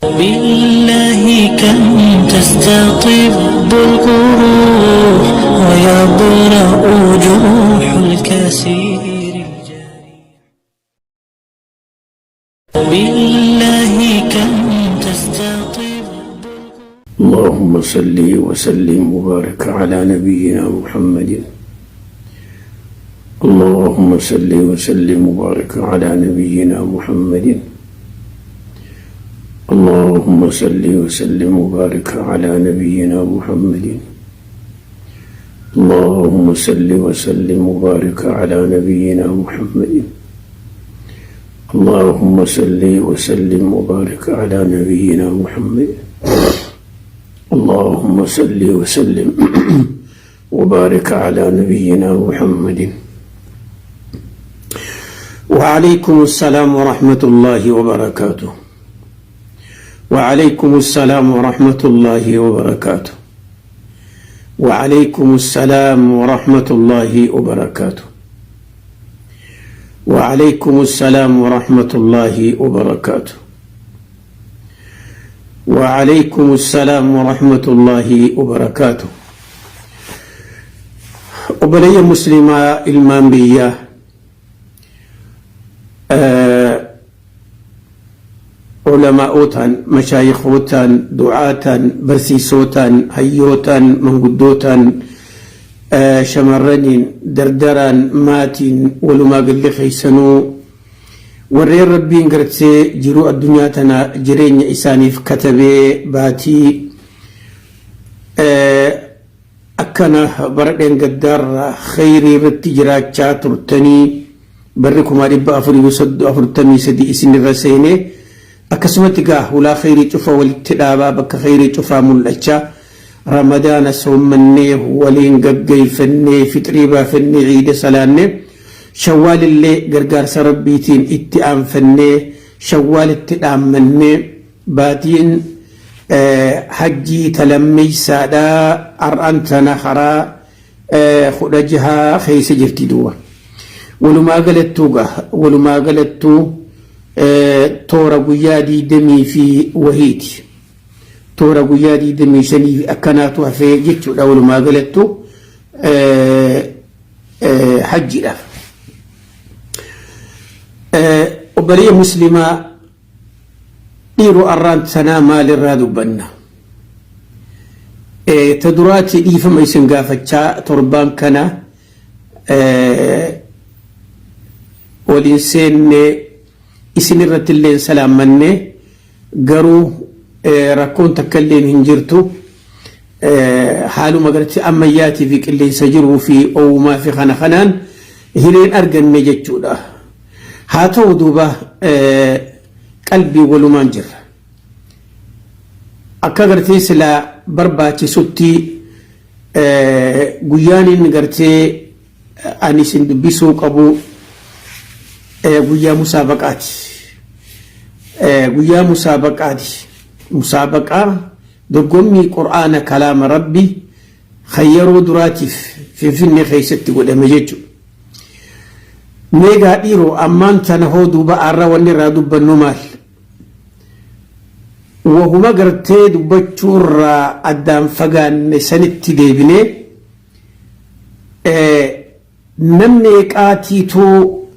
بالله كم تستطب الجروح ويبرأ جروح الكثير الجريح. بالله كم تستطب. اللهم صل وسلم وبارك على نبينا محمد. اللهم صل وسلم وبارك على نبينا محمد. اللهم صل وسلم وبارك على نبينا محمد. اللهم صل وسلم وبارك على نبينا محمد. اللهم صل وسلم وبارك على نبينا محمد. اللهم صل وسلم وبارك على نبينا محمد. وعليكم السلام ورحمة الله وبركاته. وعليكم السلام ورحمة الله وبركاته. وعليكم السلام ورحمة الله وبركاته. وعليكم السلام ورحمة الله وبركاته. وعليكم السلام ورحمة الله وبركاته. Obboleeyyan musliimaa, ilmaan biyyaa, ulamaa'ootaan, mashaayikootaan, du'aataan, barsiisootaan, hayyootaan, manguddootaan, shamarraniin, dardaraan, maatiin, walumaa galli keessanuu warreen Rabbiin gartee jiruu addunyaa tana jireenya isaaniif katabee baatii akkana bara dheengaddaarra khayrii irratti jiraachaa turtanii, barri 1443 isinirra seenee, akkasumatti gaa hulaa khayrii cufa walitti dhaabaa, bakka khayrii cufaa mul'achaa, Ramadaana soommannee waliin gaggeeffannee, fixrii baafannee, ciida salaannee, Shawwaalillee gargaarsa Rabbiitiin itti aanfannee, Shawwaalitti dhaammannee, baatiin hajjii talammeeysaadhaa har'aan tana karaa 16 keessa jirti duuba. Walumaa galattuu gaa, walumaa galattuu toora guyyaa 20 fi wahiiti. Toora guyyaa 25 fi akkanaatu hafee jechuudha walumaa galattuu hajjiidhaaf. Obboleeyyan musliimaa, dhiiroo, arraan sanaa maalirraa dubbanna? Ta duraati dhiifama isin gaafachaa, torbaan kana waliin seenne, isin irratti illee salaammanne, garuu rakkoon takka illee hin jirtu. Haaluma gartee ammayyaatii fi qilleensa jiruu fi oowumaa fi kana kanaan hireen arganne jechuudha. Haa ta'u duuba, qalbii walumaan jirra. Akka gartee silaa barbaachisutti guyyaan inni gartee ani isin dubbisuu qabu guyyaa musaabaqaati. Guyyaa musaabaqaati. Musaabaqaa dorgommii Qur'aana kalaama Rabbi kan yeroo duraatiif Finfinnee keessatti godhame jechuudha. Meegaa dhiiroo, ammaan tana hoo duuba arra wanni irraa dubbannu maal? Wahuma gartee dubbachuurraa addaan fagaanne sanitti deebinee, namni meeqaatiituu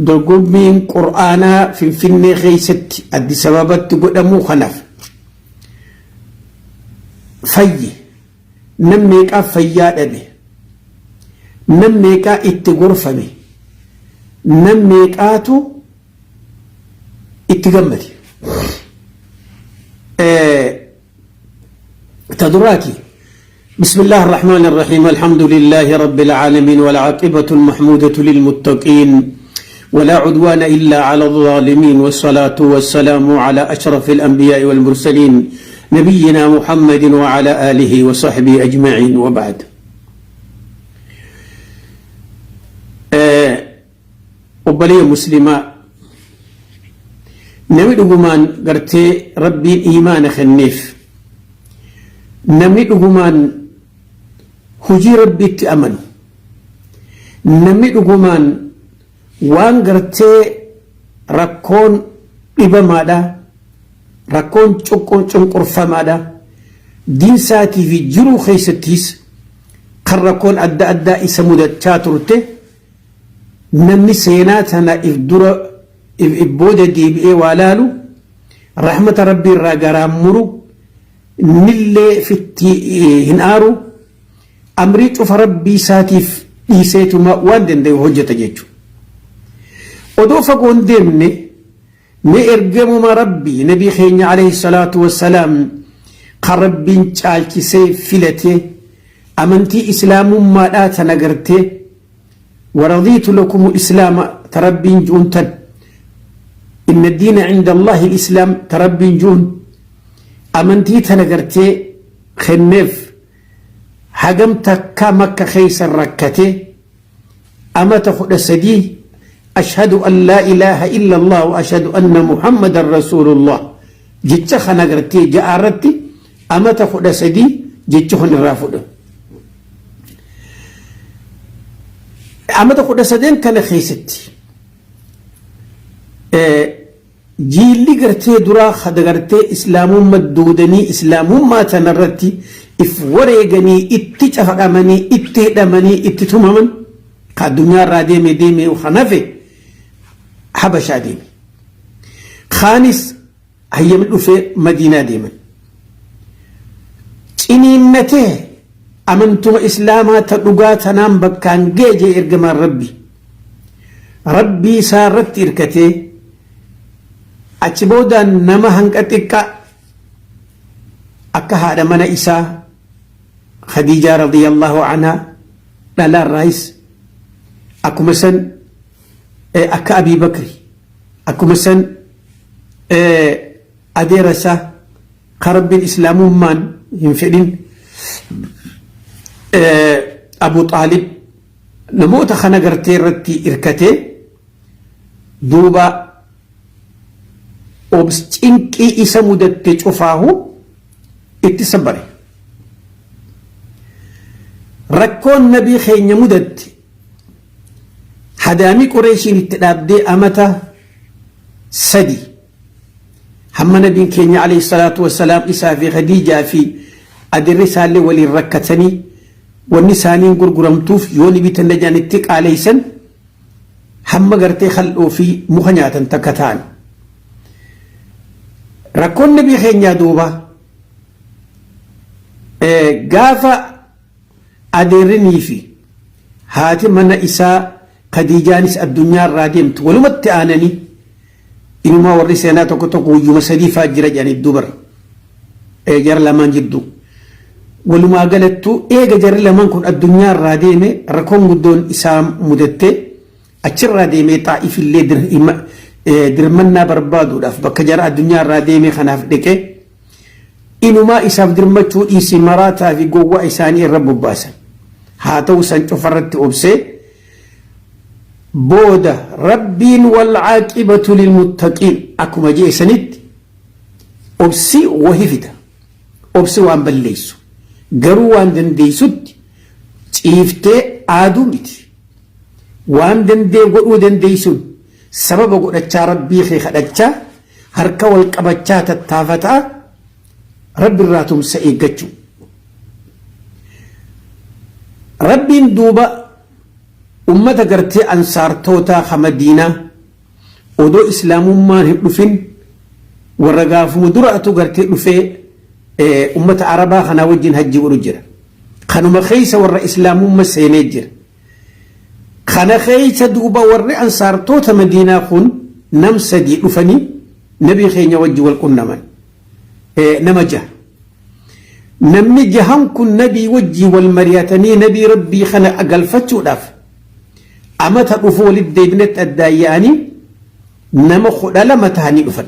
dorgommiin Qur'aanaa Finfinnee keessatti Addis Ababatti godhamuu kanaaf fayyi, nam meeqaa fayyaa dhabe, nam meeqaa itti gorfame, nam meeqaatu itti gammade? Ta duraati. بسم الله الرحمن الرحيم. الحمد لله رب العالمين، والعاقبة المحمودة للمتقين، ولا عدوان إلا على الظالمين، والصلاة والسلام على أشرف الأنبياء والمرسلين، نبينا محمد وعلى آله وصحبه أجمعين، وبعد. Obboleeyyan musliimaa, namni dhugumaan gartee Rabbiin iimaana kenneef, namni dhugumaan hojii Rabbiitti amanu, namni dhugumaan waan gartee rakkoon dhibamaadha. Rakkoon cunqurfamaadha. Diinsaatii fi jiruu keessattis kan rakkoon adda addaa isa mudachaa turte, namni seenaa tana if dura if booda deebi'ee waa laalu, rahmata Rabbii irraa garaan muru nillee fitti hin aaru, amrii cufa Rabbii isaatiif dhiiseetuma waan danda'u hojjeta jechuudha. Odoo fagoon deemne, mee ergamuma Rabbii, nabii keenya alayhi salaatu wassalaam, kan Rabbiin caalchisee filatee amantii islaamummaadhaa tana gartee ورضيت لكم الإسلام تربين جونتن، إن الدين عند الله الإسلام تربين جون أمنتي تنقرتي خنف هجم تكا مكة خيس الركتي أما تخد سدي أشهد أن لا إله إلا الله وأشهد أن محمد رسول الله جتش خنقرتي جارتي أما تخد سدي جتش خن. Amata 13 kana keessatti jiilli gartee duraa kada gartee islaamummaa duudanii islaamummaa tanarratti if wareeganii, itti cafaqamanii, itti hidhamanii, itti tumaman, ka addunyaa irraa deeme deeme, hanafe Habashaa deeme. Kaanis hayyamni dhufee Madiinaa deeman. Ciniinnatee amantuma islaamaa ta dhugaa tanaan bakkaan geeje ergamaan Rabbi. Rabbii isaa irratti hirkatee achi boodaan nama hanqa xiqqaa akka haadha mana isaa Khadiijaa radiyallahu anhaa dhalaarraayis, akkuma san akka Abii Bakri, akkuma san adeera isaa ka Rabbiin islaamummaan hin fedhin Abu Xaalib, namoota kana gartee irratti hirkatee duuba obs cinqii isa mudatte cufaahu itti sabbare. Rakkoon nabii keenya mudatte, hadaamii Qureeshiin itti dhaabdee amata 3, hamma nabiin keenya alayhi salaatu wassalaam isaa fi Khadiijaa fi adeerri isaallee waliin rakkatanii, wanni isaaniin gurguramtuuf yoo ni bitan jedhanitti qaaleessan, hamma gartee kal'oo fi muka nyaatan takka ta'an. Rakkoon nabii keenyaa duuba gaafa adeerrinii fi haati mana isaa Khadiijaanis addunyaa irraa deemtu walumatti aananii, inumaa warri seenaa tokko tokko guyyuma 3 faa jira jedhanii dubar jara lamaan jidduu. Walumaa galattuu eega jarri lamaan kun addunyaa irraa deeme rakkoon guddoon isaa mudattee, achirraa deemee Xaa'ifillee dirmannaa barbaaduudhaaf bakka jara addunyaa irraa deeme kanaaf dhaqee, inumaa isaaf dirmachuu dhiisi maraataa fi gowwaa isaanii irra bobbaasan. Haa ta'u, san cufarratti obsee booda Rabbiin والعاقبة للمتقين akkuma jee sanitti obsi wahi fida. Obsi waan balleessu garuu waan dandeessutti ciiftee aaduu miti. Waan dandee godhuu dandeessuun sababa godhachaa, Rabbii kee kadhachaa, harka wal qabachaa, tattaafataa, Rabbi irraa tumsa eeggachuu. Rabbiin duuba ummata gartee ansaartootaa ka Madiinaa odoo islaamummaan hin dhufin, warra gaafuma duraatu gartee dhufee ummata Arabaa kanaa wajjin hajji godhu jira. Kanuma keessa warra islaamumma seenee jira. Kana keessa duuba warri ansaartoota Madiinaa kun nam sadii dhufanii nabii keenya wajji wal qunnaman. Nama jaha. Namni jahan kun nabii wajjii wal mari'atanii nabii Rabbii kana galfachuudhaaf amata dhufu walitti deebinetti addaan yaa'anii nama 12 ta'anii dhufan.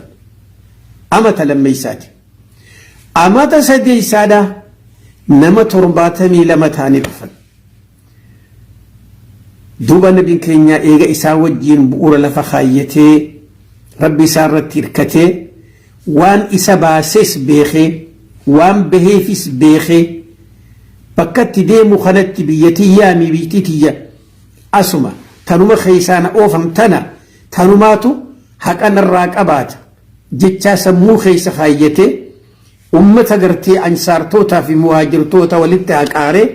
Amata lammeessaati. Amata sadeessaadha nama 72 ta'anii dhufan. Duuba nabiin keenya eega isaa wajjiin bu'uura lafa kaayyatee, Rabbi isaa irratti hirkatee, waan isa baases beekee, waan baheefis beekee, bakka itti deemu kanatti biyya tiyyaami, biyyi tiyya asuma tanuma keessaa na oofam tana tanumaatu haqa narraa qabaata. Jechaa sammuu keessa kaayyatee ummata gartee ansaartootaa fi muhaajirtoota walitti haqaaree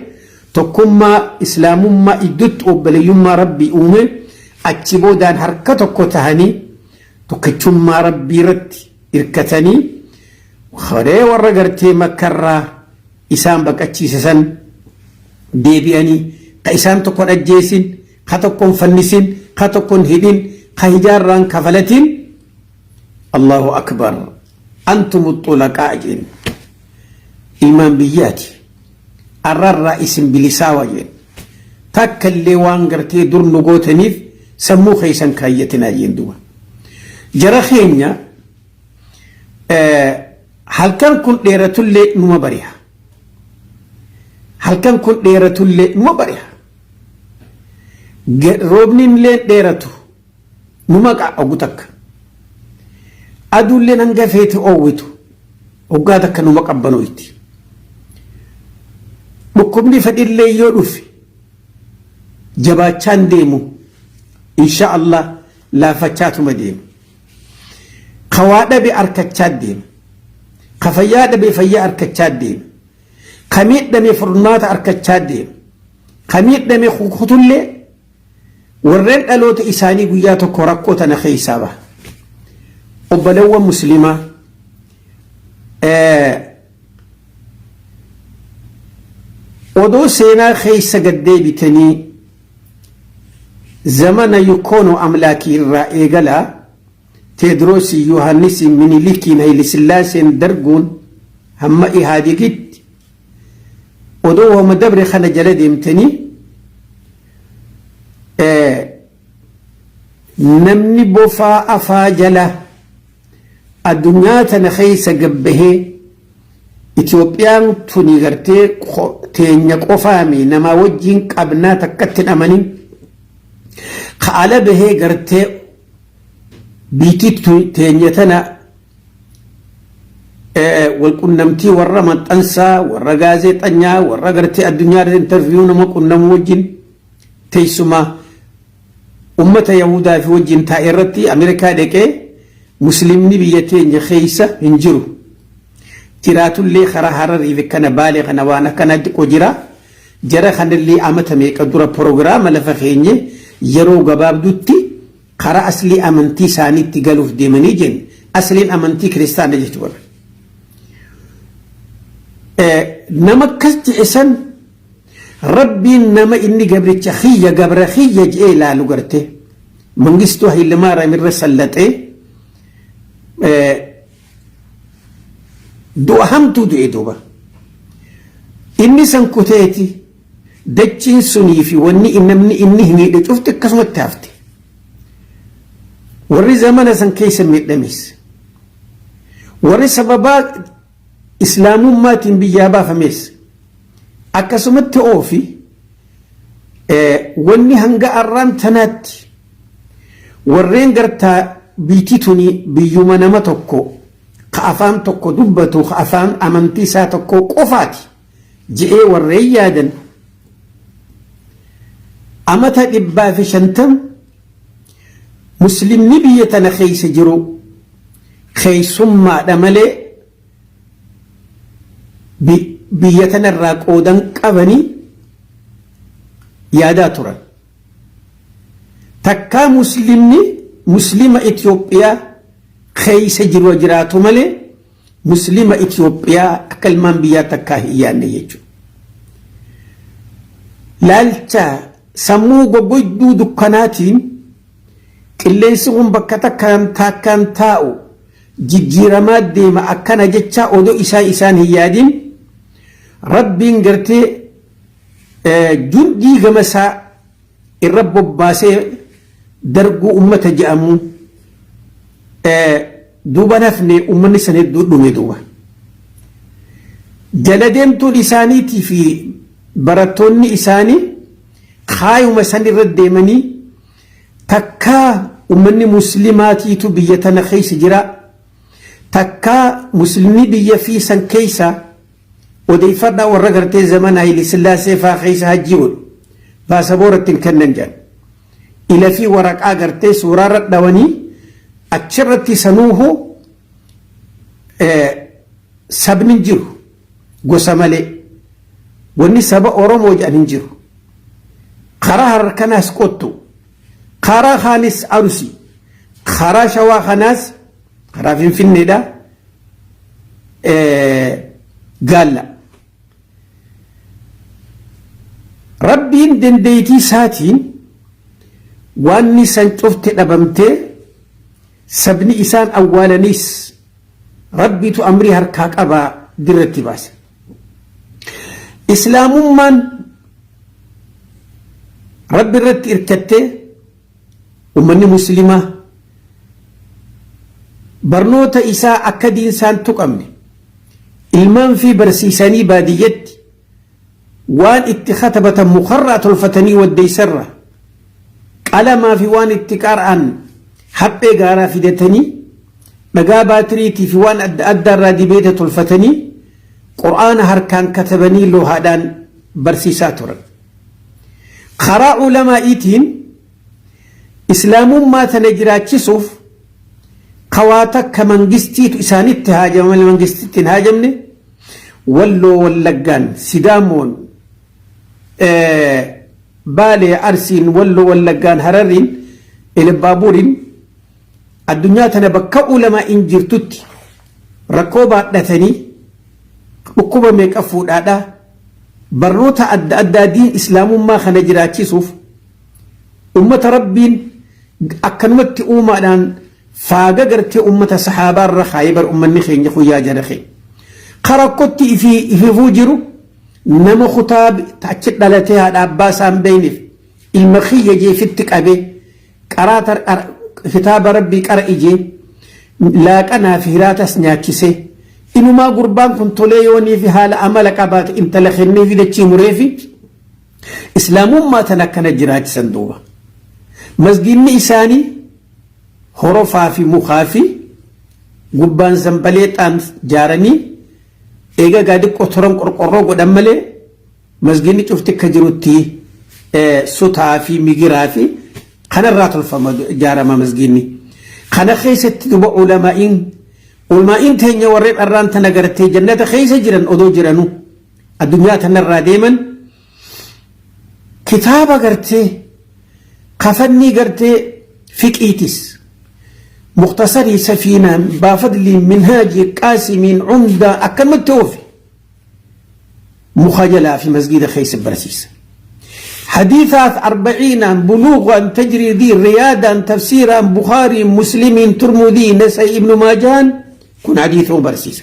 tokkummaa islaamummaa iddutti obboleeyyummaa Rabbii uume. Achi boodaan harka tokko tahanii tokkichummaa Rabbii irratti hirkatanii horee warra gartee Makkarraa isaan baqachiise san deebi'anii, ka isaan tokkon ajjeesin, ka tokkon fannisin, ka tokkon hidhin, ka hijaarraan kafalatin. Allahu akbar, antumu xulaqaa jeen, ilmaan biyyaati, arrarraa isin bilisaawa jeen. Takka illee waan gartee dur nu gootaniif sammuu keessan kaayyatinaa jeen. Duba jara keenya, halkan kun dheeratullee numa bari'a, halkan kun dheeratullee numa bari'a, roobni illee dheeratu numa qa'a ogu takka, aduulleen hanga feete oowwitu hoggaa takka numa qabbanooyti, dhukkubni fedhillee yoo dhufe jabaachaan deemu, insha Allah laafachaatuma deema. Ka waa dhabe arkachaa deema, ka fayyaa dhabe fayyaa arkachaa deema, ka miidhame furmaata arkachaa deema, ka miidhame kutullee warreen dhaloota isaanii guyyaa tokko rakkoo tana keessaa baha. Obbolewwan muslimaa, odoo seenaa keessa gaddeebitanii zamana Yukoono Amlaakii irraa eegalaa Teedroosii, Yohaannisiin, Minilikiin, Hayilisillaaseen, Darguun hamma Ihaadigitti odoo wama dabre kana jala deemtanii, namni bofaa afaa jala addunyaa tana keessa gabbahee Itoophiyaan tuni gartee teenya qofaami, namaa wajjin qabnaa takkatti hin amanin, ka ala bahee gartee biitii teenya tana walqunnamtii warra maxxansaa, warra gaazexanyaa, warra gartee addunyaa irratti interview nama qunnamu wajjin, teessuma ummata Yahudaa fi wajjin taa'e irratti Ameerikaa dhaqee muslimni biyya teenya keessa hin jiru. Jiraatullee karaa Hararii fi kana Baalee kana waan akkanaa xiqqoo jira. Jara kanallee amata meeqa dura proogiraama lafa keenye yeroo gabaabdutti karaa aslii amantii isaaniitti galuuf deemanii jenne. Asliin amantii kiristaana jechuudha. Nama akkas jedhe san Rabbiin nama inni gabricha kiyya, gabra kiyya jedhee ilaalu garte Mangistuu Hayilamaariyaam irra sallaxee du'a hamtuu du'e. Duuba inni san kuteeti dachiin sunii fi wanni namni inni miidhe cufti akkasumatti hafte. Warri zamana san keessa miidhames, warri sababaa islaamummaatiin biyyaa baafames akkasumatti oofi. Wanni hanga arraan tanaatti warreen gartaa biitii tuni biyyuma nama tokko ka afaan tokko dubbatu, ka afaan amantii isaa tokko qofaati je'ee warreen yaadan, amata 150 muslimni biyya tana keessa jiru keessummaadha malee biyya tanarraa qoodan qabanii yaadaa turan. Takkaa muslimni muslima Itoophiyaa keessa jiru jiraatu malee muslima Itoophiyaa akka ilmaan biyyaa takkaa hin yaadne jechuudha. Laalcha sammuu goggoyduu dukkanaatiin qilleensi kun bakka takkaan taakkaan taa'u jijjiiramaa deema akkana jecha odoo isaan hin yaadin, Rabbiin gartee jundii gama isaa irra bobbaasee Darguu ummata je'amu duuba nafne, ummanni san hedduu dhume. Duuba jala deemtuun isaaniitii fi barattoonni isaanii kaayuma san irra deemanii takkaa ummanni muslimaatiitu biyya tana keessa jira, takkaa muslimni biyya fi san keessa odeeffadhaa. Warra gartee zamana Haile Sillaasee faa keessa hajjii godhu baasaboora ittiin kennan jedhan, ila fi waraqaa gartee suuraarra dhawanii achirratti sanuuhu. Sabni hin jiru gosa malee. Wanni saba Oromoo jedhan hin jiru. Karaa Harar kanaas qottu, karaa kaanis Arusi, karaa Shawaa kanaas karaa Finfinneedha Gaalla. Rabbiin dandeettii isaatiin waanni san cufte dhabamtee sabni isaan awwaalaniis Rabbiitu amrii harkaa qabaa dirratti baase. Islaamummaan Rabbi irratti irkattee ummanni muslimaa barnoota isaa akka diinsaan tuqamne ilmaan fi barsiisanii baadiyyatti waan itti katabatan mukarraa tolfatanii waddeessarra qalamaa fi waan itti qara'an haphee gaaraa fidatanii dhagaa baatiriitii fi waan adda addaarraa dibeeta tolfatanii Qur'aana harkaan katabanii loohaadhaan barsiisaa turan. Karaa ulamaa'iitiin Islaamummaa tana jiraachisuuf kawaa takka mangistiitu isaanitti haajama malee mangistitti hin haajamne. Walloo, Wallaggaan, Sidaamoon, Baalee, Arsiin, Walloo, Wallaggaan, Harariin, Elebaabuuriin, addunyaa tana bakka ulamaa'iin jirtutti rakkoo baadhatanii dhukkuba meeqa fuudhaadhaa barnoota adda addaa diin Islaamummaa kana jiraachisuuf ummata Rabbiin akkanumatti uumaadhaan faaga gartee ummata sahaabaa irra kaayee bar ummanni keenya kun yaa jara keenya. Ka rakkotti ififuu jiru nama kutaa achi dhalatee haadha abbaa isaa hin beekneef ilma kiyya jeefitti qabee qaraata kitaaba Rabbii qara ijee laaqanaa fi hiraatas nyaachisee inumaa gurbaan kun tolee yoonii fi haala amala qabaate intala kennee fi dachii muree fi Islaamummaa tan akkana jiraachisan duuba. Masgiinni isaanii horofaa fi mukaa fi gubbaan zambaleexaan jaaranii eega gaa diqqoo toran qorqorroo godhan malee masgiinni cufti akka jirutti sutaa fi migiraa fi kanarraa tolfama jaarama masgiinni. Kana keessatti duba ulamaa'iin teenya warreen arraan tana gartee jannata keessa jiran odoo jiranuu addunyaa tanarraa deeman kitaaba gartee kafannii gartee fiqiitis muktasarii, safiinaan, baafadliin, minhaajii, qaasimiin, cumdaa akkanumatti oofe muka jalaa fi masgiida keessa barsiisa. Hadiisaaf arbaciinaan, buluuqaan, tajriidii, riyaadaan, tafsiiraan, Bukhaariin, Muslimiin, Turmudii, Nasai, Ibnu Maajaan kun hadiisuma barsiisa.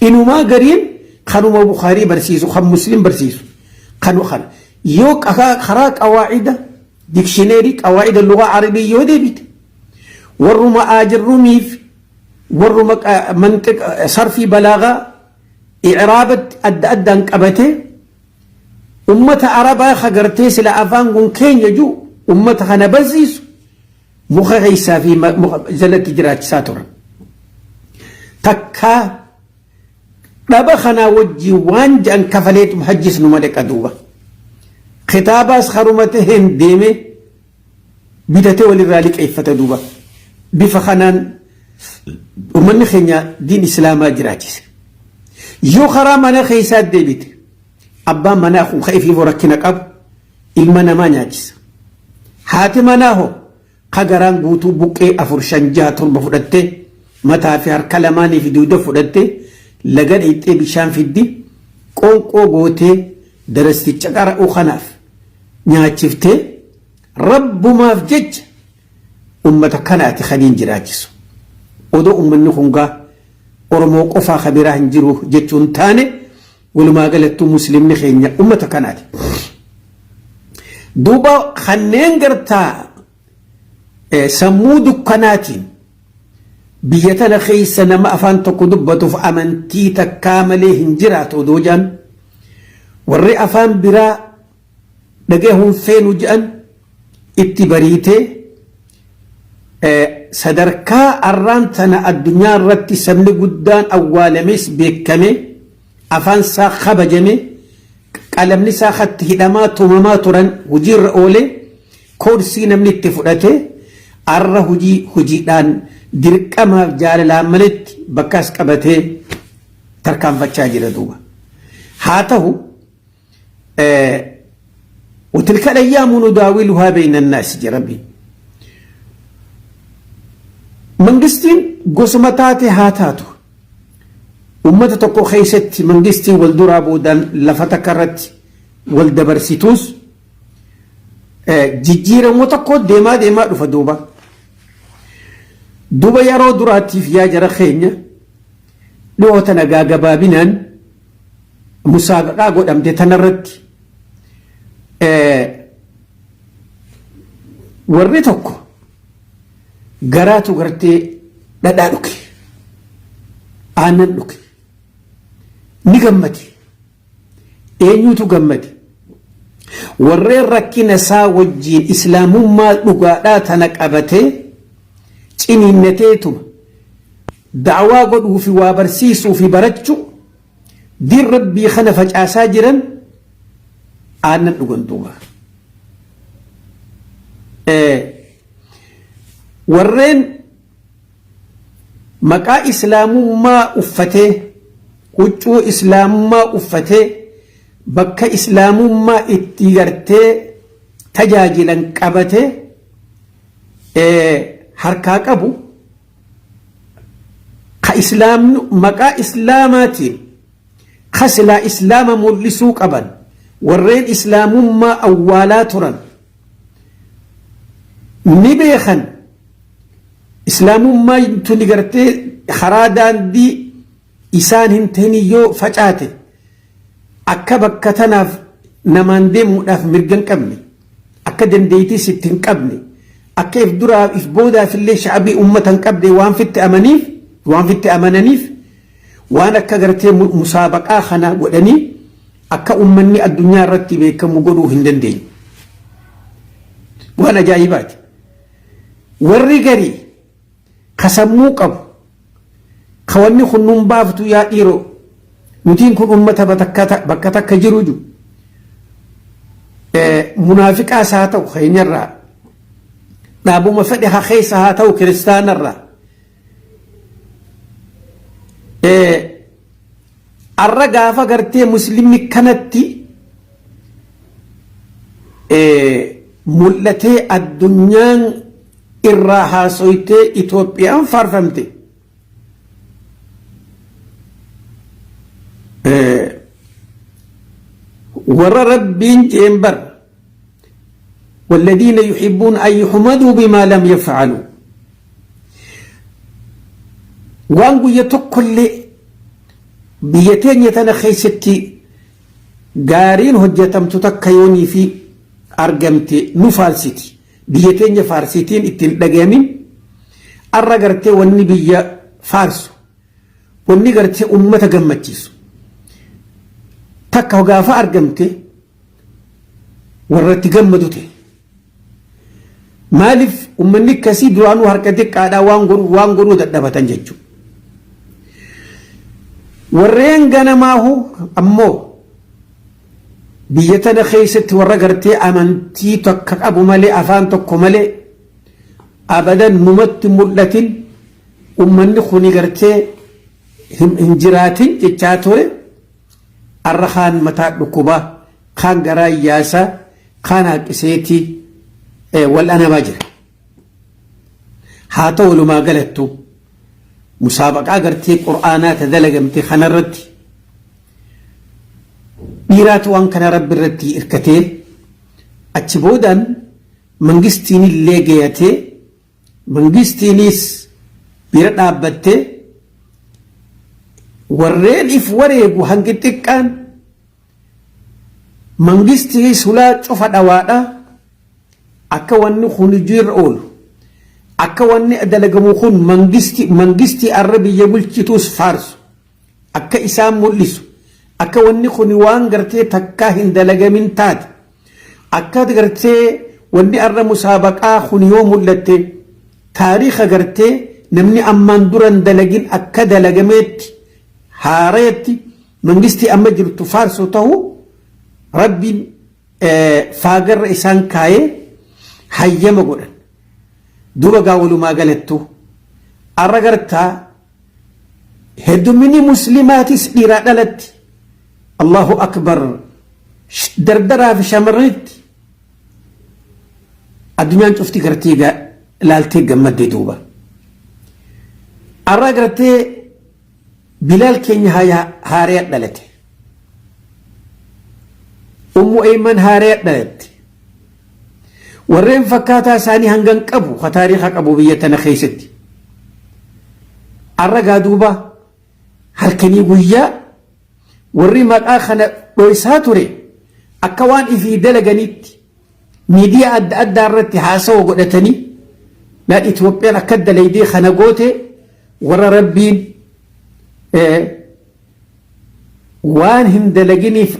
Inumaa gariin kanuma Bukhaarii barsiisu, kan Muslim barsiisu. Kan kana. Yoo karaa qawaacida dikshineerii qawaacida lugaa Arabii yoo deebite warruma aajirrumiif warruma mantiq sarfii balaagaa i'raabatti adda addaan qabatee ummata Arabaa ka gartee sila afaan kun keenya jiru ummata kana barsiisu muka keessaa fi muka jalatti jiraachisaa turan. Takkaa dhaba kanaa wajjin waan jedhan kafaleetu hajjis numa dhaqa duuba. Kitaabaas haruma taheen deemee bitatee walirraa liqeeffata duuba. Bifa kanaan uummanni keenya diin Islaamaa jiraachise. Yoo karaa mana keessaa deebite abbaan manaa kun ka ifiifuu rakkina qabu ilma namaa nyaachisa. Haati manaa hoo ka garaan guutuu buqqee 4 5 6 7 fudhattee mataa fi harka lamaanii fi dugda fudhattee laga dhayxee bishaan fiddi qoonqoo gootee darasticha qara'u kanaaf nyaachiftee Rabbumaaf jecha ummata kanaati kaniin jiraachisu. Odoo ummanni kun gaa Oromoo qofaa ka biraa hin jiru jechuun taane walumaa galattuu muslimni keenya ummata kanaati. Duuba kanneen gartaa sammuu dukkanaatiin biyya tana keessa nama afaan tokko dubbatuuf amantii takkaa malee hin jiraatu odoo jedhan warri afaan biraa dhagahuun feenu jedhan itti bariitee sadarkaa arraan tana addunyaa irratti sabni guddaan awwaalames beekame afaan isaa kabajame qalamni isaa katti hidhamaa tumamaa turan hojiirra oole koorsii namni itti fudhate arra hojii hojiidhaan dirqamaaf jaalalaan maletti bakkaas qabatee. Tarkaanfachaa jira duuba. Haa ta'u وتلك الأيام نداولها بين الناس جربي Mangistiin gosuma taate haa taatu ummata tokko keessatti mangistiin wal duraa boodaan lafa takka irratti wal dabarsituus jijjiiramuu tokko deemaa deemaa dhufa duuba. Duuba yeroo duraatiif yaa jara keenya dhiyoo tana gabaabinaan musaabaqaa godhamte tanarratti warri tokko garaatu gartee dhadhaa dhuge, aannan dhuge, ni gammade. Eenyutu gammade? Warreen rakkina isaa wajjiin islaamummaa dhugaadhaa tana qabatee ciniinnateetuma da'awaa godhuu fi waa barsiisuu fi barachuu diin rabbii kana facaasaa jiran aannan dhugan duuba. Warreen maqaa islaamummaa uffatee huccuu islaamummaa uffatee bakka islaamummaa itti gartee tajaajilan qabatee harkaa qabu ka islaamnu maqaa islaamaatiin ka silaa islaama mul'isuu qaban warreen islaamummaa awwaalaa turan ni beekan islaamummaa tuni gartee karaa daandii isaan hin ta'in yoo facaate akka bakka tanaaf namaan deemuudhaaf mirga hin qabne, akka dandeettiis itti hin qabne, akka if duraa if boodaaf illee sha'abii uummata hin qabne waan fitti amaniif waan fitti amananiif waan akka gartee musaabaqaa kana godhanii akka uummanni addunyaa irratti beekamu godhuu hin dandeenye. Waan ajaa'ibaati. Warri garii ka sammuu qabu ka wanni kun nun baaftu yaa dhiiroo nutiin kun uummata bakka takka jiru jiru munaafiqaas haa ta'u keenyarraa dhaabuma fedhe haa keessa haa ta'u kiristaanarraa arra gaafa gartee muslimni kanatti mul'atee addunyaan irraa haasoytee Itoophiyaan faarfamte. Warra rabbiin jeen bar والذين يحبون أن يحمدوا بما لم يفعلوا waan guyya tokkollee biyya teenya tana keessatti gaariin hojjetamtu takka yoonii fi argamte nu faarsiti. Biyya teenya faarsitiin ittiin dhagayamin arra gartee wanni biyya faarsu wanni gartee ummata gammachiisu takka gaafa argamte warra itti gammadu ta'e. Maaliif uummanni akkasii duraanuu harka xiqqaadhaa waan godhuu dadhabatan jechuudha. Warreen ganamaahu ammoo biyya tana keessatti warra gartee amantii tokko qabu malee afaan tokko malee abadan numatti mul'atin uummanni kuni gartee hin jiraatin jechaa ture arra kaan mataa dhukkubaa kaan garaa iyyaasaa kaan haqqiseetii wal anamaa jira. Haa ta'u walumaa galattu musaabaqaa gartee qur'aanaa ta dalagamte kanarratti dhiiraatu waan kana rabbi irratti hirkatee achi boodaan mangistiin illee gayatee mangistiinis bira dhaabbattee warreen if wareegu hangi xiqqaan mangistii sulaa cufa dhawaadha akka wanni kun hojiirra oolu akka wanni dalagamu kun mangistii arra biyya bulchituus faarsu akka isaan mul'isu akka wanni kun waan gartee takkaa hin dalagamin taate akka gartee wanni arra musaabaqaa kun yoo mul'atte taariika gartee namni ammaan duran dalagin akka dalagameetti haareetti mangistii amma jirtu faarsu ta'u rabbiin faagarra isaan kaayee hayyama godhan. Duuba gaa walumaa galattu arra gartaa Heddumminni muslimaatis dhiiraa dhalatti. Allahu akbar dardaraa fi shamarranitti addunyaan cufti gartee laaltee gammadde duuba. Arraa gartee Bilaal keenya haaree dhalate. Ummu Eyman haaree dhalatte. Warreen fakkaataa isaanii hangan qabu ka taariika qabu biyya tana keessatti. Arra gaa duuba halkanii guyyaa warri maqaa kana dhoysaa ture akka waan ifii dalaganitti miidiyaa adda addaa irratti haasawa godhatanii naan Itoophiyaan akka dalaydee kana goote warra Rabbiin waan hin dalaginiif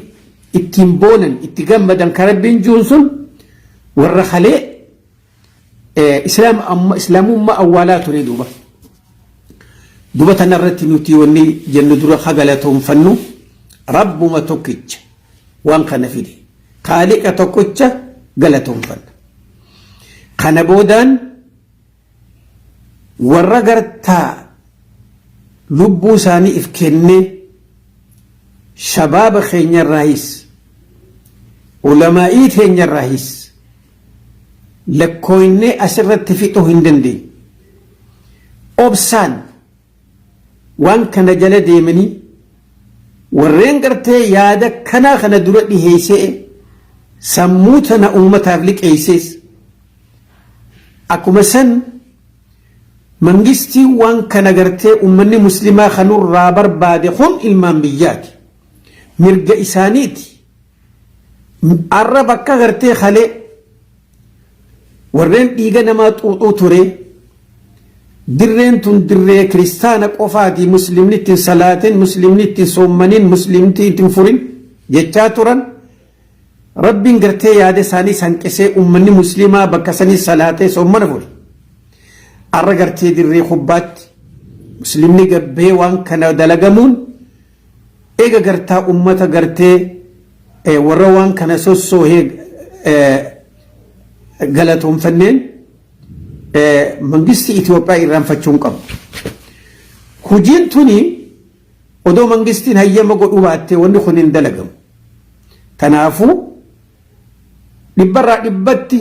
ittiin boonan itti gammadan ka Rabbiin juun sun warra kalee islaamummaa awwaalaa ture duuba. Duba tanarratti nuti wanni jennu dura ka galatoonfannu Rabbuma tokkicha waan kana fide. Kaaliqa tokkicha galatoonfanna. Kana boodaan warra gartaa lubbuu isaanii if kennee shabaaba keenyarraayis ulamaa'ii teenyarraayis lakkooynee asirratti fixuu hin dandeenye. Obsaan waan kana jala deemanii warreen gartee yaada kanaa kana dura dhiheessee sammuu tana uummataaf liqeessees akkuma san mangistiin waan kana gartee uummanni muslimaa kanurraa barbaade kun ilmaan biyyaati. Mirga isaaniiti. Arra bakka gartee kalee warreen dhiiga namaa xuuxuu ture dirreen tun dirree kiristaana qofaati muslimni ittiin salaatin muslimni ittiin soommanin muslimni ittiin furin jechaa turan Rabbiin gartee yaada isaanii sanqisee uummanni muslimaa bakka sanii salaatee soommana fure. Arra gartee dirree kubbaatti muslimni gabbee waan kana dalagamuun eega gartaa ummata gartee warra waan kana sossoohee galatoomfanneen mangistii Itoophiyaa irraanfachuu hin qabu. Hojiin tuni odoo mangistiin hayyama godhuu baattee wanni kun hin dalagamu. Kanaafuu dhibbarraa dhibbatti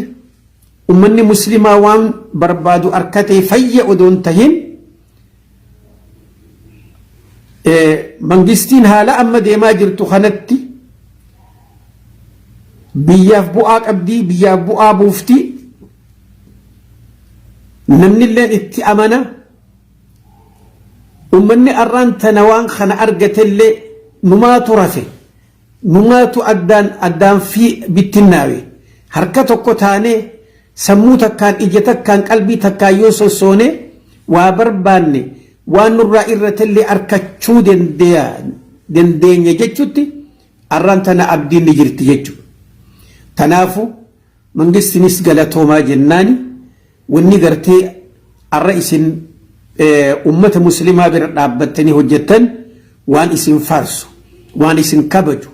ummanni muslimaa waan barbaadu arkatee fayya odoo hin tahin mangistiin haala amma deemaa jirtu kanatti biyyaaf bu'aa qabdii biyyaaf bu'aa buufti namnilleen itti amana ummanni arraan tana waan kana argatellee numaatu rafe numaatu addaan addaan fi bittinnaawe harka tokko taanee sammuu takkaan ija takkaan qalbii takkaan yoo sossoone waa barbaanne waan nurraa irratellee arkachuu dandeenya jechutti arraan tana abdiin ni jirti jechuudha. Tanaafu mangistinis galatoomaa jennaani wanni gartee arra isin ummata muslimaa bira dhaabbattanii hojjettan waan isin faarsu, waan isin kabaju,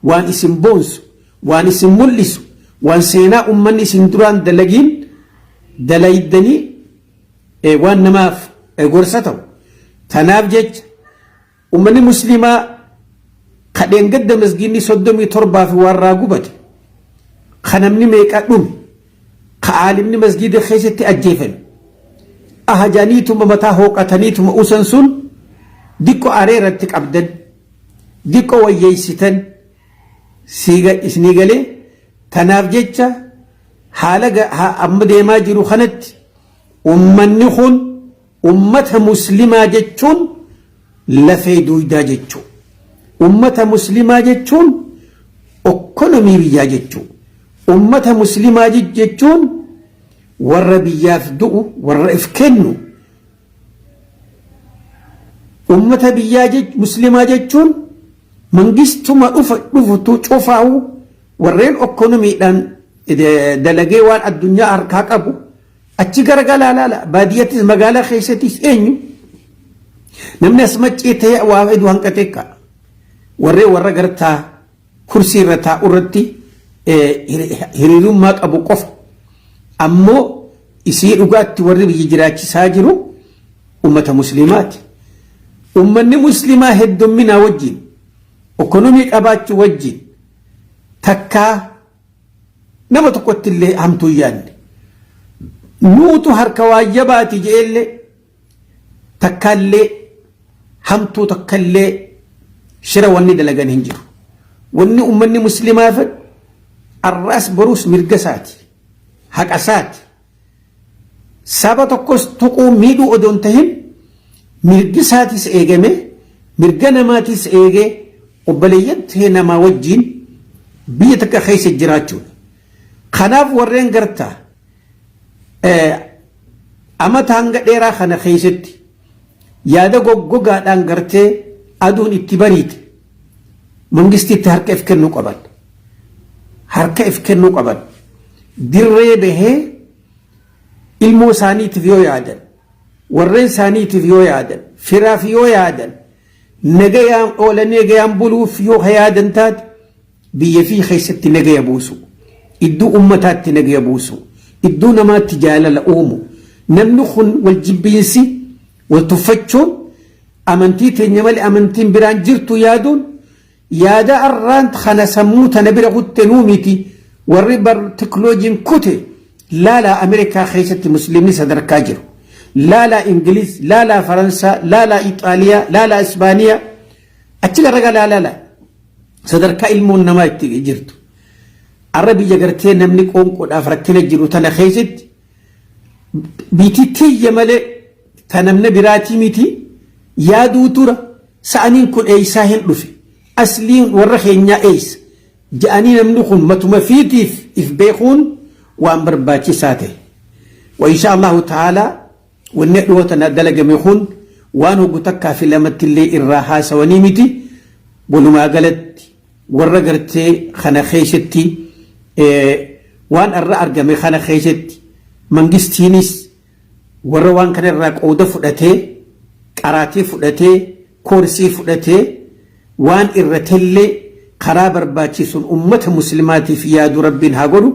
waan isin boonsu, waan isin mul'isu, waan seenaa ummanni isin duraan dalagiin dalaydanii waan namaaf gorsa ta'u. Tanaaf jecha ummanni muslimaa kadheen gadda masgiinni 37 fi warraa gubate ka namni meeqa dhume ka aalimni masgiida keessatti ajjeefame ahajaniituma mataa hooqataniituma usan sun diqqo areeratti qabdan diqqo wayyeessitan isinii galee tanaaf jecha haala amma deemaa jiru kanatti ummanni kun ummata muslimaa jechuun lafee duuydaa jechuu. Ummata muslimaa jechuun okkonomii biyyaa jechuu. Ummata muslimaa jechuun warra biyyaaf du'u, warra if kennu. Ummata biyyaa muslimaa jechuun mangistuma dhufa dhufutu cufaawu warreen okkonomiidhaan dalagee waan addunyaa harkaa qabu achi garagalaa laala baadiyyattis magaalaa keessattis eenyu namni as maccee ta'ee waa hedduu hanqatee ka'a. Warreen warra gartaa kursii irra taa'u irratti hiriirummaa qabu qofa. Ammoo isii dhugaatti warri biyya jiraachisaa jiru ummata musliimaati. Ummanni muslimaa heddumminaa wajjin, ekonomii qabaachuu wajjin takkaa nama tokkotti illee hamtuu hin yaadne. Nuutu harka waayyabaati je'ellee takkaallee hamtuu takkallee shira wanni dalagan hin jiru. Wanni ummanni muslimaa fedhu arraas boruus mirga isaati. Haqa isaati. Saba tokkos tuquu miidhuu odoo hin tahin mirgi isaatis eegame mirga namaatis eegee obboleeyyan ta'e namaa wajjin biyya takka keessa jiraachuudha. Kanaaf warreen gartaa amata hanga dheeraa kana keessatti yaada goggogaadhaan gartee aduun itti bariite mangistiitti harka if kennuu qaban. Harka if kennuu qaban. Dirree bahee ilmoo isaaniitiif yoo yaadan, warreen isaaniitiif yoo yaadan, firaaf yoo yaadan, nagayaan oolanii nagayaan buluuf yoo yaadan taate biyya fi keessatti nagaya buusu. Iddoo ummataatti nagaya buusu. Iddoo namaatti jaalala uumu. Namni kun wal jibbiinsi wal tuffachuun amantii teenya malee amantiin biraan jirtu yaaduun yaada arraan kana sammuu tana bira kutte nuu miti warri bar teknooloojiin kute laalaa Ameerikaa keessatti musliimni sadarkaa jiru. Laalaa Ingiliz, laalaa Faransaa, laalaa Ixaaliyaa, laalaa Isbaaniyaa achi garragaa laalaa sadarkaa ilmoon namaa itti jirtu. Arra biyya gartee namni qoonqoodhaaf rakkina jiru tana keessatti biitii tiyya malee ta namna biraatii miti yaaduu tura sa'aniin kun eeysaa hin dhufe asliin warra keenyaa eeysa ja'anii namni kun matuma fiitiif if beekuun waan barbaachisaa ta'e. Wa insha Allahu ta'ala wanni dhiyoo tana dalagame kun waan hoggu takkaa fi lamatti illee irraa haasawanii miti walumaa galatti warra gartee kana keessatti waan irra argame kana keessatti mangistiinis warra waan kana irraa qooda fudhatee qaraatii fudhatee koorsii fudhatee waan irra tellee karaa barbaachisuun ummata muslimaatiif yaadu rabbiin haa godhu.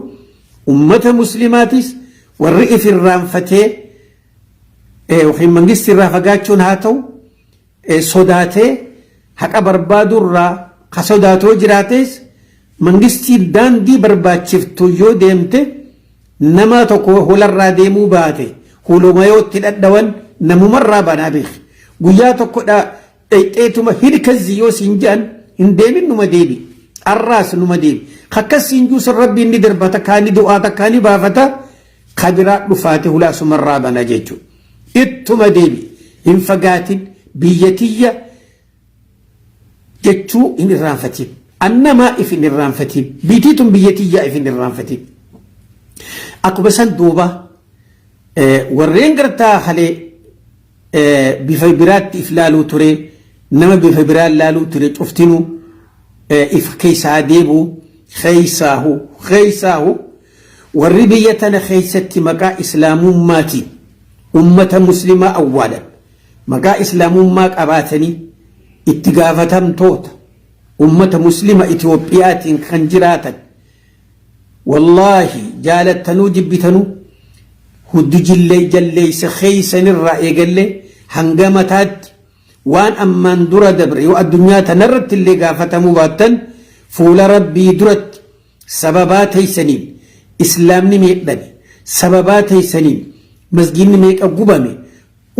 Ummata muslimaatis warri if irraanfatee yookiin mangistii irraa fagaachuun haa ta'u sodaatee haqa barbaadurraa ka sodaatoo jiraates mangistiin daandii barbaachiftu yoo deemte nama tokko hularraa deemuu baate huluma yoo itti dhadhawan namumarraa banaa beeki. Guyyaa tokko dhayxeetuma hirkazzi yoo siin jedhan hin deemin numa deebi. Arraas numa deebi. Akkas siin juusan rabbiin ni darbata kaani du'aa takkaa ni baafata kabiraa dhufaate hulaa sumarraa bana jechuudha. Ittuma deebi. Hin fagaatin biyya tiyya jechuu hin irraanfatin. Annamaa if hin irraanfatin. Biitii tun biyya tiyyaa if hin irraanfatin. Akkuma san duuba warreen gartaa halee bifa biraatti if laaluu ture nama bifa biraan laaluu ture cuftinuu if keessaa deebi'u keessaahu warri biyya tana keessatti maqaa islaamummaatiin ummata muslimaa awwaalan maqaa islaamummaa qabaatanii itti gaafatamtoota ummata muslima Itoophiyaatiin kan jiraatan wallaahi jaalattanuu jibbitanuu huddu jillee jalleeysa keeysanirraa eegallee hanga mataatti waan ammaan dura dabre yoo addunyaa tanarratti illee gaafatamuu baattan fuula rabbii duratti sababaa teeysaniin islaamni miidhame sababaa teeysaniin masgiidni meeqa gubame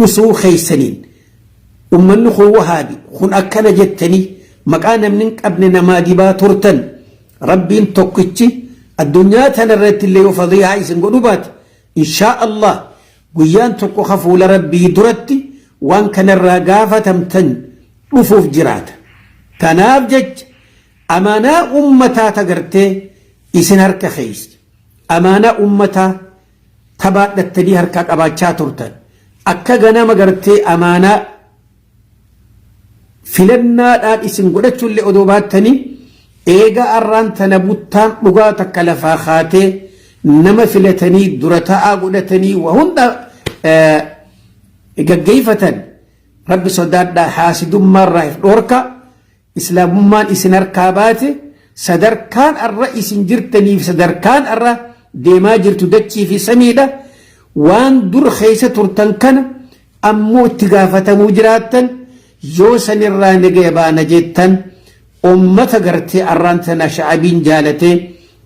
usuu keeysaniin ummanni kun wahaabi kun akkana jettanii maqaa namni hin qabne namaa dibaa turtan rabbiin tokkichi addunyaa tanarratti illee yoo fadiihaa isin godhu baate inshaa Allah guyyaan tokko ka fuula rabbii duratti waan kanarraa gaafatamtan dhufuuf jiraata. Tanaaf jecha amaanaa ummataa tagartee isin harka keessa amaanaa ummataa tabaadhattanii harkaa qabaachaa turtan akka ganama gartee amaanaa filannaadhaan isin godhachuullee odoo baattanii eega arraan tana buttaan dhugaa takka lafaa kaatee nama filatanii dura ta'aa godhatanii waa hunda gaggeeffatan rabbi sodaadhaa haasidummaarraa if dhoorka islaamummaan isin harkaa baate sadarkaan arra isin jirtaniif sadarkaan arra deemaa jirtu dachii fi samiidha waan dur keessa turtan kana ammoo itti gaafatamuu jiraattan. Yoo sanirraa nagaya baana jettan, ummata gartee arraan tana sha'abiin jaalatee,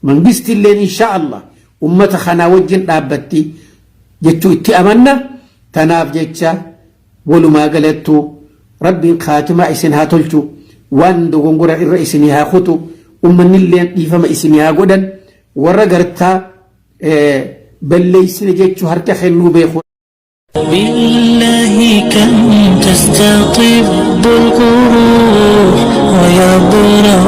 mangistilleen insha Allah ummata kanaa wajjin dhaabbatti jechuu itti amanna. Tanaaf jecha walumaa galattuu Rabbiin kaatimaa isin haa tolchu, waan dogongora irra isinii haa kutu, ummannilleen dhiifama isinii haa godhan. Warra gartaa balleeysine jechuu harka kennuu beeku. بالله كم تستطب القروح ويبرأ.